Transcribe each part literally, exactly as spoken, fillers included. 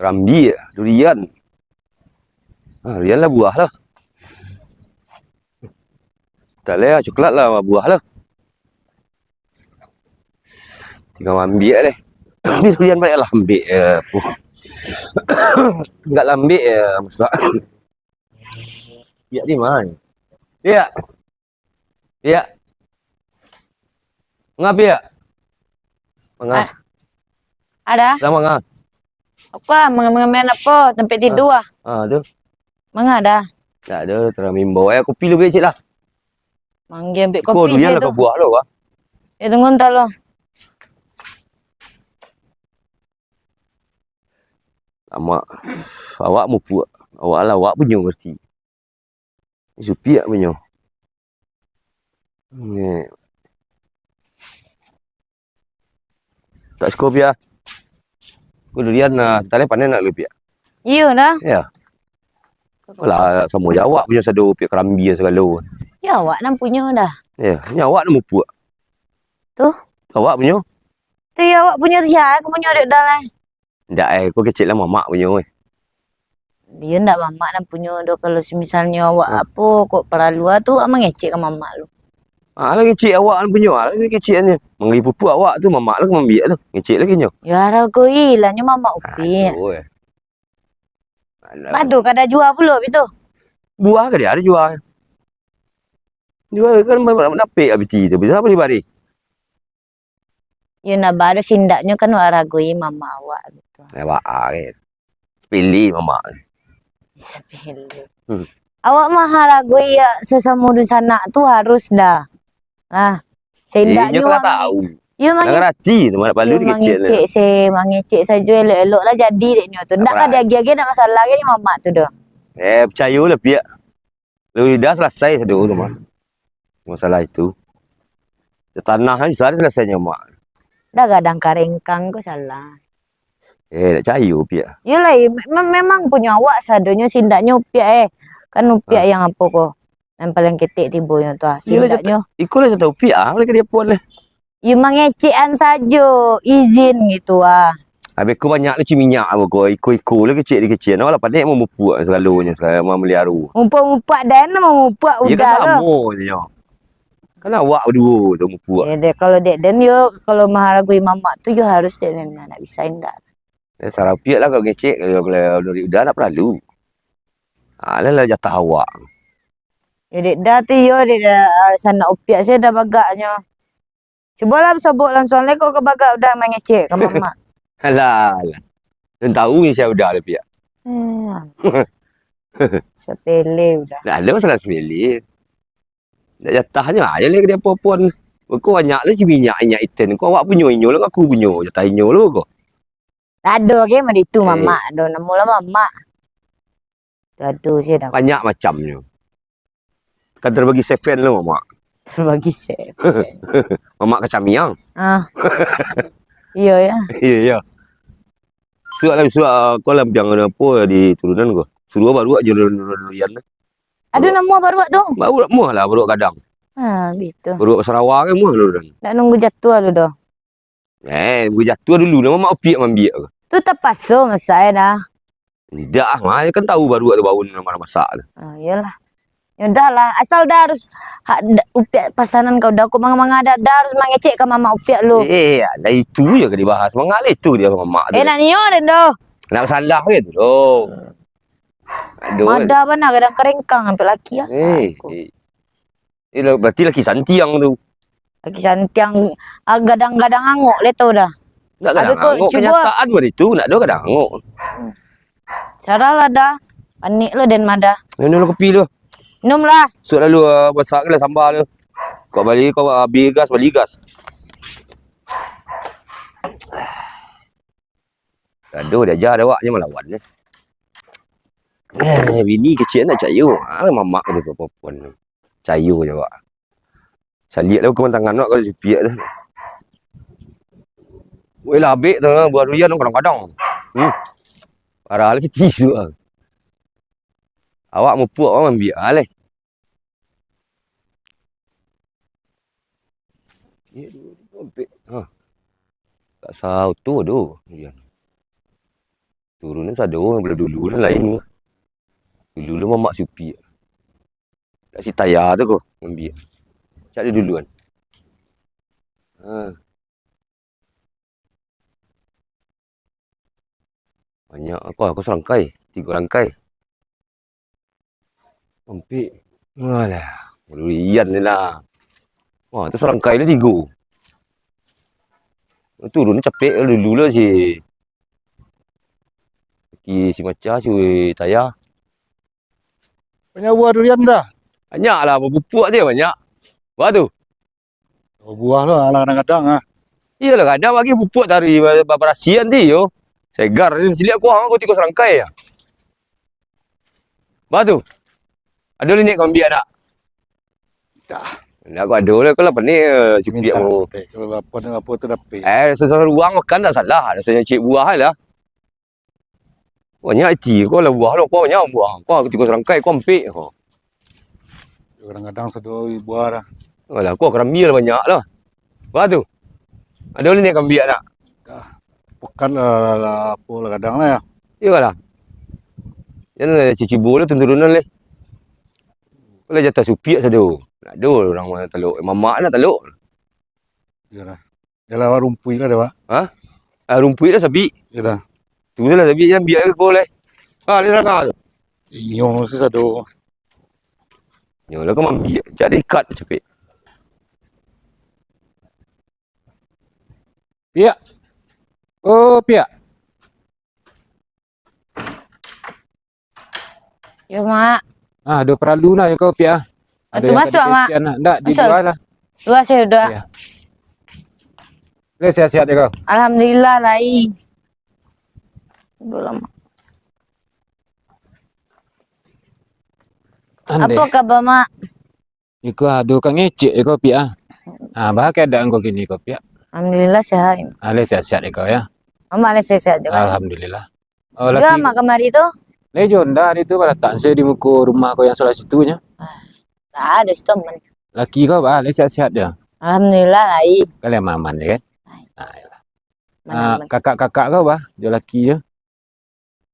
Karambia, durian. Ah, durian lah buah lah. Taleh, coklat lah buah lah. Tingga maambiak deh. Tapi durian banyak lambek, eh, puh. Agak lambek, eh, masak. Piak di ma? Piak. Piak. Manga, Piak? Manga. Ah. Ada? Lah, manga. Aku ah, manga-, manga main apo? Tampek tidua ah. Ah, tu. Manga ada? Ndak ado, tarang mimbau. Eh, kopi lu bek cik lah. Manggia ambiak kopi. Ko durian lah babuah lo, Bah. Ya, tunggu ntah lo. Lamak. Awak mupuak. Awak lah, awak punyo berarti. Supiak punyo. Ngek. Tak siko, Piak. Ko durian, ah, taleh panen nak lu, Piak? Iyo dah. Ya. Lah, samo jo awak punyo sado, Piak, karambia sagalo. Ya, awak nan punyo dah. Ya, nyo awak nan mupuak. Tu? Awak punyo. Tu ya, awak punyo tu sia, punyo dek dah lah. Ndak, eh, ko kecek lah mamak punyo, eh. Iyo ndak mamak nan punyo doh, kalau semisalnyo awak apo kok paralu ah tu, awak mangecek ka mamak lu. Ah, lah kecek awak nan punyo, ah, lah kecek nyo. Manggayi pupuk awak tu, mamak lah ka mambiak tu. Ngecek lagi nyo. Yo, haragoi lah nyo mamak Upiak. Aduh, eh. Alah. Batu kada jua pulo, bitu. Buah ka dia ada jua. Jua kan dapek abih ti tu, bisa bali barih. Yo, nak baa doh, sindaknyo kan haragoi mamak awak gitu. Eh, baa, kan. Sepele mamak. Sepele. Hmm. Awak mah haragoi ya sasamo dunsanak tu harus dah. Nah, sindaknyo inyo kan lah tahu. Yo, mangecek. Nang ngarati tu, malah palu dikecek tu. Mangecek se, mangecek sajo elok-elok lah jadi dek nyo tu. Ndak ka diagiah-agiah, ndak masalah ge mamak tu doh. Eh, picayo lah, Piak. Lalu dah salasai sado tu mah. Masalah itu. Tanah kan bisa salasai nyo, Mak. Dah gadang karengkang ko salah. Eh, ndak cayo, Piak. Iyolah, me-, me-, memang punyo awak sadonyo, sindaknyo Upiak, eh. Kan Upiak yang apo ko? Yang paling ketek tibonyo tu, ah. Iyolah, sindaknyo. Iko lah contoh Upiak, ah, oleh ka dia puan lah. Iyo, mangecekan sajo, izin gitu ah. Abih ko banyak lu ciminyak apo ko, iko-iko lu kecek dikecek. Nah, lah pandai mamupuak sagalonyo, sagalo mamaliaro. Mupuak-mupuak dan mamupuak udah tu. Iyo kan samo nyo. Kan awak baduo tu mupuak. Yo deh, kalau dek den yo, kalau maharagoi mamak tu yo harus dek den, nak bisa indak. Ya, sarapiak lah kalau ngecek, kalau, kalau dari udah nak paralu. Ah, lah, lah jatah awak. Yo dek dah tu yo, dek dah, ah, sanak Upiak sajo dah bagaknyo. Cubolah basobok langsuang lai, kok ka bagak udah mangecek ka mamak. Alah, alah. Den tahu ni sia udah lah, Piak. Hmm. Sepele udah. Ndak ado masalah sepele. Ndak jatahnyo ajo lai ka diapo-apoan. Beko banyak lah ciminyak, inyak iten. Ko awak punyo inyo lah, aku punyo. Jatah inyo lah ko. Ndak ado ge mah ditu mamak do. Namo lah mamak. Gaduh se dah. Banyak macamnyo. Kan terbagi seven lo, Mak. Terbagi seven. Mamak kacamiang. Ah. Iyo, ya. Iyo, iyo. Suak lah, suak, ah, ko lampiang apo di turunan ko. Suruah baruak jo durian tu. Ado namo baruak tu? Baruak muah lah, baruak gadang. Ah, bitu. Baruak Sarawa kan muah durian. Ndak nunggu jatuah lu doh. Eh, nunggu jatuah dulu, namo Mak Upiak mambiak ko. Tu tapaso masak e dah. Indak ah, mah kan tahu baruak tu bau nan marah masak tu. Ah, iyolah. Yo dah lah, asal dah harus ha, da, Upiak pasanan kau dah, kok manga-manga dah, dah harus mangecek ka mamak Upiak lu. Eh, alah itu je ka dibahas. Manga lah itu dia mamak tu. Eh, nak nio den doh. Nak salah ke tu doh. Aduh. Madah bana gadang karengkang sampai laki ah. Eh, eh. Eh, lah, berarti laki santiang tu. Laki santiang, ah, gadang-gadang angok le tau dah. Ndak gadang angok, kenyataan mah itu, ndak ado gadang angok. Saralah dah. Panik lo den mah dah. Minum dulu kopi lu. Minum lah. Suak lalu, ah, masak lah samba lu. Kau bali, kau habis gas, bali gas. Ado diaja dek awak nyo malawan nyo. Eh, bini kecek nak cayo. Ah, mamak tu papuan. Cayo je awak. Saliak lah hukuman tangan awak kalau sipiak tu. Weh, labek tu, buah durian tu kadang-kadang. Hmm. Parah lah piti tu ah. Awak mupuak awak mambiak ah leh. Ye, dulu tu ampek. Ha. Kak Sauto tu. Iya. Turun ni sado, dulu ni lain. Dulu lu mamak supi. Tak si taya tu ko, mambiak. Cak dia duluan. Ha. Banyak aku, aku serangkai, tiga rangkai. Ampik. Alah, durian ni lah. Wah, tu serangkai ni tiga. Turun ni capek dulu lah si. Ki si Maca, si Taya. Banyak buah durian dah. Banyak lah, bapupuak dia banyak. Wah tu. Oh, buah lah, alah kadang-kadang ah. Iyolah, kadang bagi pupuk tadi ba-, ba-, barasian ti yo. Segar ni, ciliak kuah aku tiga serangkai. Bah tu. Ado linek kau ambiak nak? Dah. Nak aku ado lah, kau lah panik, eh, sipiak. Minta mu. Stek, kalau lapar, apa tu dapik. Eh, sesuai ruang makan tak salah, rasanya cik buah lah. Banyak iti, ko lah buah lo, ko banyak buah. Ko tigo serangkai, ko ampek ko. Kadang-kadang sado buah dah. Alah, ko karambia lah banyak lah. Bah tu. Ado linek kau ambiak nak? Dah. Pekan lah, lah, lah, apo lah kadang lah ya. Iyo lah. Jan lah cicibo lah turun-turunan leh. Ko lah jatah supiak sado. Nak ado urang talok. Mamak nak talok. Iyolah. Yalah, awak rumpuik lah deh, Wak. Ha? Ah, rumpuik lah sabik. Iyolah. Tu lah sabik jan biak ko leh. Ha, leh serangga tu. Inyo sasado. Inyo lah ko mambiak. Cari ikat capek. Piak. Oh, Piak. Yo, Mak. Ah, ado paralu nah jo kau, Piak, ah. Ado nan ka dikecekan nak. Ndak, di lua lah. Lua sajo duduak. Iyo. Leh, sehat-sehat jo kau? Alhamdulillah, lai. Aduh, lamo. Andeh. Apo kaba, Mak? Iko ado ka ngecek iko, Piak, ah. Ah, baa keadaan kau kini ko, Piak? Alhamdulillah, sehat. Ah, leh sehat-sehat iko, yo? Amak leh sehat-sehat juo, kan? Alhamdulillah. Oh, laki Amak kamari tu? Leh jo ndak, ari tu balatak se di muko rumah kau yang salah situ nyo. Ah, lah ado situ aman. Laki kau baa, leh sehat-sehat juo? Alhamdulillah, lai. Kalian aman-aman je, kan? Lai. Ah, iyolah. Aman-aman. Ah, kakak-kakak kau baa, jo laki jo?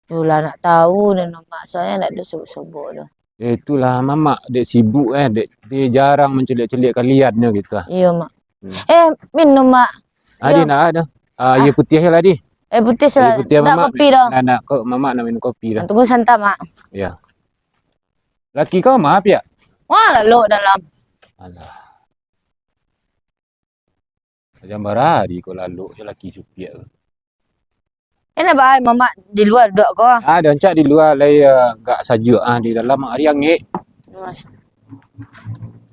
Itulah, nak tahu den, Mak. Soalnyo ndak ado sobok-sobok tu. Eh, itulah, Mamak dek sibuk, eh, dek, dia jarang mancaliak-caliak kalian nyo gitu, ah. Iyo, Mak. Hmm. Eh, minum, Mak. Adi nak ada. Ah, air putih lah, Di. Air putih salah. Air putih, ndak Mamak. Kopi dah. Ndak, ndak, kok Mamak nak minum kopi dah. Tunggu santa, Mak. Iyo. Laki kau ma, Piak? Wah, lalok dalam. Alah. Macam bara hari ko lalok jo laki supiak ko. Eh, nak baa Mamak di lua duduak ko? Ah, rancak di lua lai, ah, agak sajuak, ah, di dalam ari angek. Mas.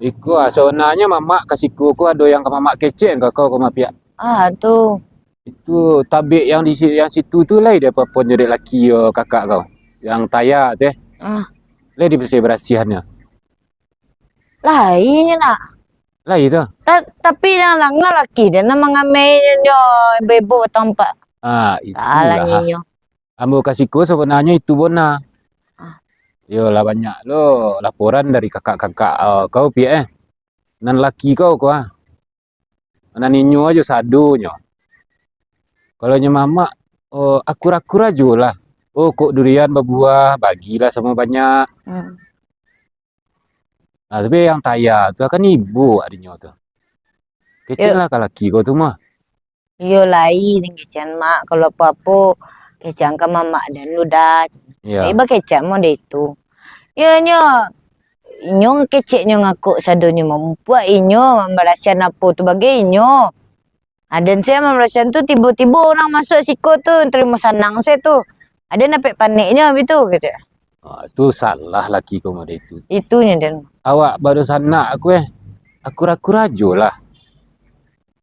Iko, ah, sabananyo Mamak ka siko ko ado yang ka Mamak kecek ka kau ko, Mak, Piak. Ah, tu. Itu tabek yang di si-, yang situ tu lai diapo-apo jo dek laki, yo, kakak kau. Yang taya tu, eh. Ah. Lai dibarasiah-barasiahnyo. Lai nyo nak. Lai tu. Ta-, tapi nan langah laki den nan mangameh nyo bebo tampak. Ah, itulah. Nyo. Ambo ka siko sabananyo itu bona. Ah. Yo lah, banyak lo laporan dari kakak-kakak, ah, kau, Piak, eh. Nan laki kau ko, ah. Nan inyo ajo sadonyo. Kalau nyo Mamak, oh, akur-akur ajo lah. Oh, kok durian babuah, bagilah samo banyak. Hmm. Nah, tapi yang taya tu kan ibo adinyo tu. Kecek lah ka laki kau tu mah. Iyo lai, den kecekan, Mak. Kalau apo-apo, kecekan ka mamak den lu dah. Iyo. Lai bakecek model itu. Iyo, nyo, inyo keceknyo ngakok sadonyo mampuak, inyo mambarasian apo tu bagai inyo. Aden se mambarasian tu, tibo-tibo urang masuak siko tu, tarimo sanang se tu. Aden dapek paneknyo abih tu, gitu. Ah, tu salah laki kau model itu. Itunyo den. Awak baru sanak aku, eh. Akur-akur ajo lah.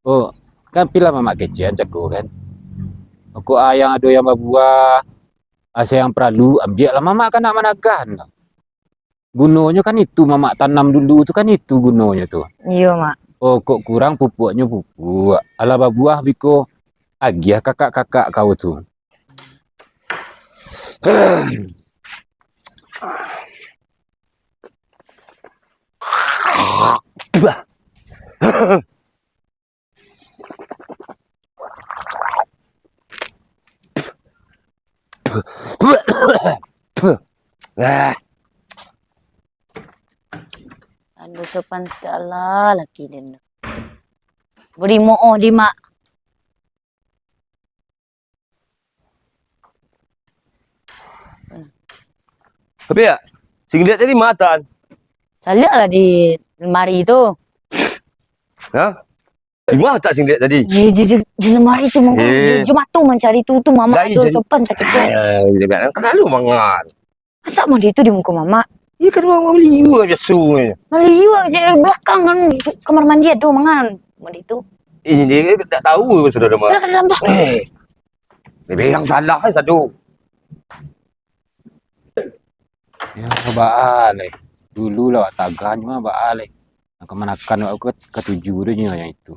Oh, kan pila mamak kecek cako kan. Pokok a yang ado yang babuah, a sayang paralu, ambiaklah mamak kan nak managah. Gunonyo kan itu, mamak tanam dulu tu kan itu gunonyo tu. Iyo, Mak. Oh, kok kurang pupuaknyo pupuk. Alah babuah biko, agiah kakak-kakak kau tu. Ah. Ando sopan saketek alah laki den tu. Bari mo'oh di mak. Tapi ya, singlet tadi matan. Caliak lah di lemari tu. Hah? Di mana tak singlet tadi? Di, di, di, di lemari tu, mangko Eh. di, di mata mancari tu, tu mamak Lain tu jadi. sopan saketek. Ah, dia bilang, "Kan lalu mangan." Masa mandi tu di muko mamak? Iya kan, mamak maliu lah biasa ni. Maliu lah, je, belakang kan, kamar mandi ado mangan mandi tu. Eh, dia tak tahu sudah ada mak. Belakang dalam tu. Eh. Lebih yang salah kan satu. Ya, baa lai. Dulu lah awak tagah, cuma baa lai. Kamanakan awak ka, katuju tu nyo yang itu.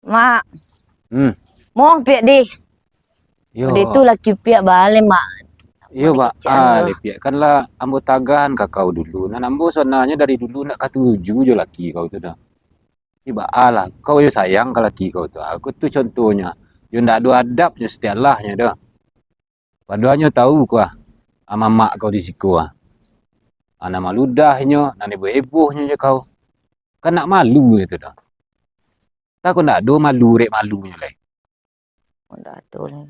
Mak. Hmm. Moh piak deh. Yo. Dek tu laki piak baa lai, Mak. Iyo, Mak baa kecek lai piak. Kan lah ambo tagahan ka kau dulu. Nan ambo sabananyo dari dulu ndak katuju jo laki kau tu dah. Tapi baa lah, kau yo sayang ka laki kau tu. Aku tu contohnyo. Yo ndak ado adabnyo, saketek alahnyo dah. Padohal nyo tahu ko ah, ah, mamak kau di siko ah. Ah, nan maludahnyo, nan heboh-hebohnyo jo kau. Kan nak malu itu dah. Tako ndak ado malu, rek malunyo lai. Ndak ado lai.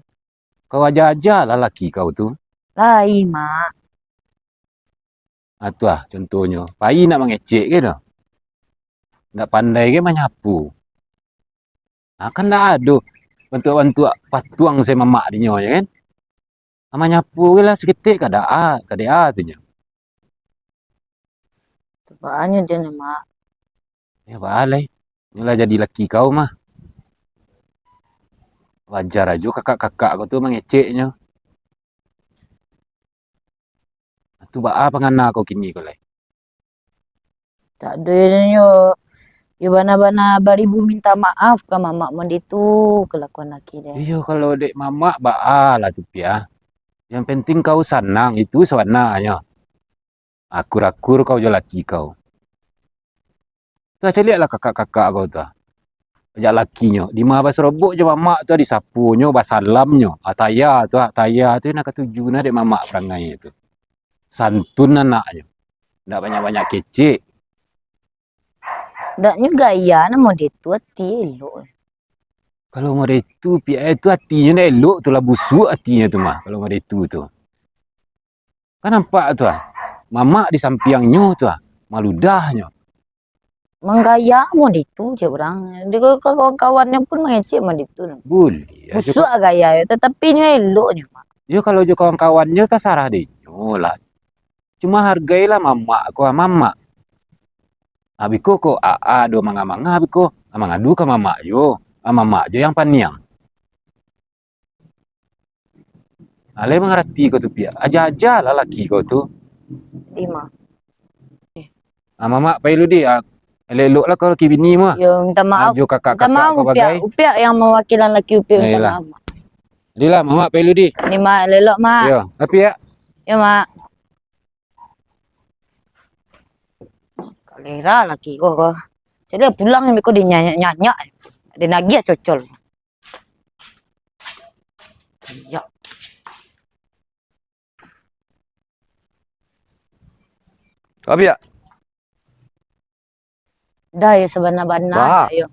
Kau aja-aja lah laki kau tu. Lai, Mak. Ah, tu ah, contohnyo. Pai nak mangecek ke tu? Ndak pandai ke manyapu? Ah, kan ndak ado bantuak-bantuak patuang se mamak dinyo, ya kan? Ah, manyapu ke lah saketek ka daa, ka daa tu nyo. Cubaannyo je ni, Mak. Ya, baa lai. Nyo lah jadi laki kau mah. Wajar ajo kakak-kakak kau tu mangeceknyo. Tu baa pangana kau kini ko lai? Tak ado yo, yo bana-bana baribu minta maaf ka mamak mandi tu kalakuan laki den. Iyo, kalau dek mamak baa lah tu piak. Yang penting kau sanang, itu sabananyo. Akur-akur kau jo laki kau. Tu caliaklah kakak-kakak kau tu. Ajak lakinyo, dima basorobok jo mamak tu, disaponyo, basalamnyo. Ah, taya tu, ah, taya tu nan katuju nah dek mamak parangai tu. Santun anaknyo. Ndak banyak-banyak kecek. Ndaknyo gaya nah model tu, ati elok. Kalau model tu, piak tu atinyo ndak elok tu lah, busuak atinyo tu mah, kalau model tu tu. Kan nampak tu ah. Mamak di sampiangnyo tu ah. Maludahnyo. Manggaya mode tu, cek urang. Di kawan-kawannyo pun mangecek mode tu. Buliah ajo. Busuak gaya yo, tatapi nyo elok nyo, Mak. Yo, kalau jo kawan-kawannyo tasarah dek nyo lah. Cuma hargailah mamak ko, ah, mamak. Ah, biko ko, ah, ah, ado manga-manga biko. Ah, mangadu ka mamak jo. Ah, mamak jo yang paniang. Alai mangarati kau tu, piak. Aja-aja lah laki kau tu. Dima. Ah, mamak pai lu di. Ah, elok-elok lah kau laki bini mah. Yo, minta maaf. Ajo kakak-kakak kau bagai. Minta maaf, Upiak. Upiak yang mawakilan laki Upiak minta maaf, Mak. Jadilah, mamak pai lu di. Ni, Mak, elok-elok, Mak. Yo, tapi ya. Yo, Mak. Kalera laki kau, kau. Jadi pulang ni kau dia nyanyak-nyanyak. Dia nagih cocol. Iyo. Abiak. Dah yo sabana-bana yo.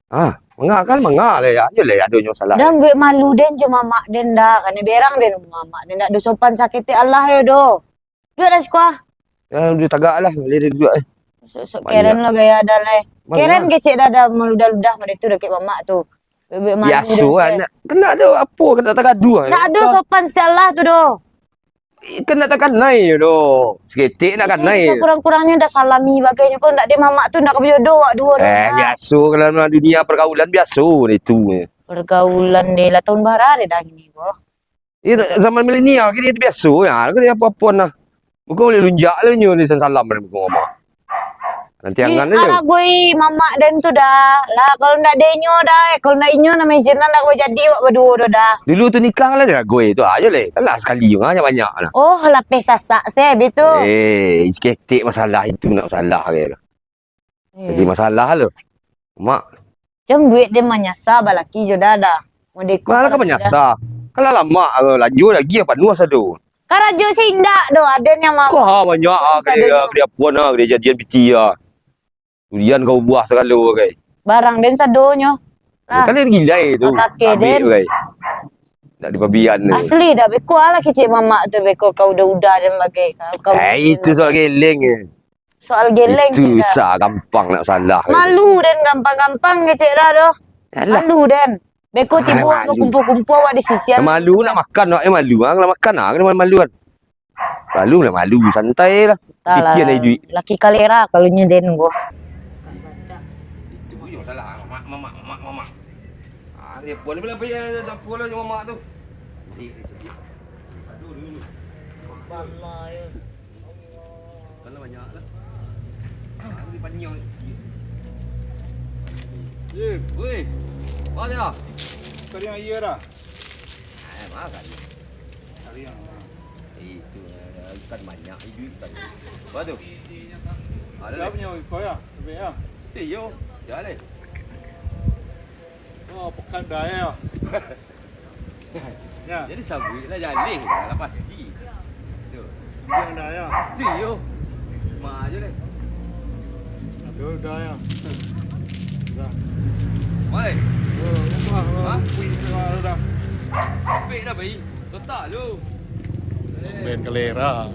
Ah, manga kan manga lah ya. Ayo lah adonyo salah. Dan buek malu den jo mamak den dah. Karena berang den mamak den dah. Dosopan saketek alah yo doh. Duduak dah siko ah. Ya, duduak tagak lah. Boleh duduak eh. Sok-sok keren lah gaya dah lai. Keren kecek dah, dah maludah-ludah model tu dakek mamak tu. Bebek malu. Biaso lah. Kena ado apo, kena tagaduah. Ndak ado sopan saketek alah tu doh. Kena takanai yo doh. Saketek nak kanai. Kurang-kurangnyo dah salami bagai nyo ko, ndak dek mamak tu ndak ka bajodoh awak duo doh. Eh, biaso kalau dalam dunia pergaulan biaso itu. Pergaulan deh lah tahun bara deh dah kini ko. Iyo, zaman milenial kini tu biaso ya, kini apo-apo nah. Bukan buliah lunjak lah nyo ni salam dari muko mamak. Nanti angan aja. Aragoi mamak den tu dah. Lah, kalau ndak ada inyo dah, eh, kalau ndak inyo namo izinan dah kau jadi awak baduo tu dah. Dulu tu nikah lah aragoi tu aja leh. Lah sakali mah banyak lah. Oh, lapeh sasak se bitu. Eh, saketek masalah itu nak masalah ke. Jadi masalah lo. Mak. Macam duit den manyasa balaki jo dah dah. Modeko. Malah kan manyasa. Kalau lamak, eh, lanjut lagi yang panuah sado. Karajo se indak doh, aden yang mau. Wah, banyak ah, kerja, kerja puan ah, kerja jadian piti ah. Ujian kau buah sagalo, kai. Barang den sadonyo. Lah. Kalian gila tu. Kakek den. Kai. Nak dipabian tu. Asli dah beko lah kecek mamak tu beko kau udah-udah den bagai kau. Eh, itu soal geleng eh. Soal geleng. Itu susah, gampang nak salah. Malu den gampang-gampang kecek dah doh. Alah. Malu den. Beko tibo bakumpua-kumpua awak di sisian. Malu nak makan, nak eh malu. Ah, nak makan ah, kena malu kan. Malu lah malu, santai lah. Pikia nak iduik. Laki kalera kalau nyo den ko. Itu pun masalah, mamak, mamak, mamak, mamak. Ah, dia pun boleh apa ya, tak apa lah mamak tu. Aduh, dulu. Kalau banyak lah. Aku di Paniang sikit. Ye. Woi. Apa dia? Kering aia dah. Eh, makan. Kering. Itu, eh, ikan banyak, ikan. Apa tu? Ada. Siapa punya kau ya? Lebih ya? Eh, yo. Jalan. Oh, pekan dah ya. Ya. Jadi sabuik lah jaleh lah pasti. Tu. Yang dah ya. Tu yo. Ma aja deh. Aduh dah ya. Dah. Mai. Oh, rumah. Ha? Wih, dah. Pek dah bayi. Totak lu. Ben kalera.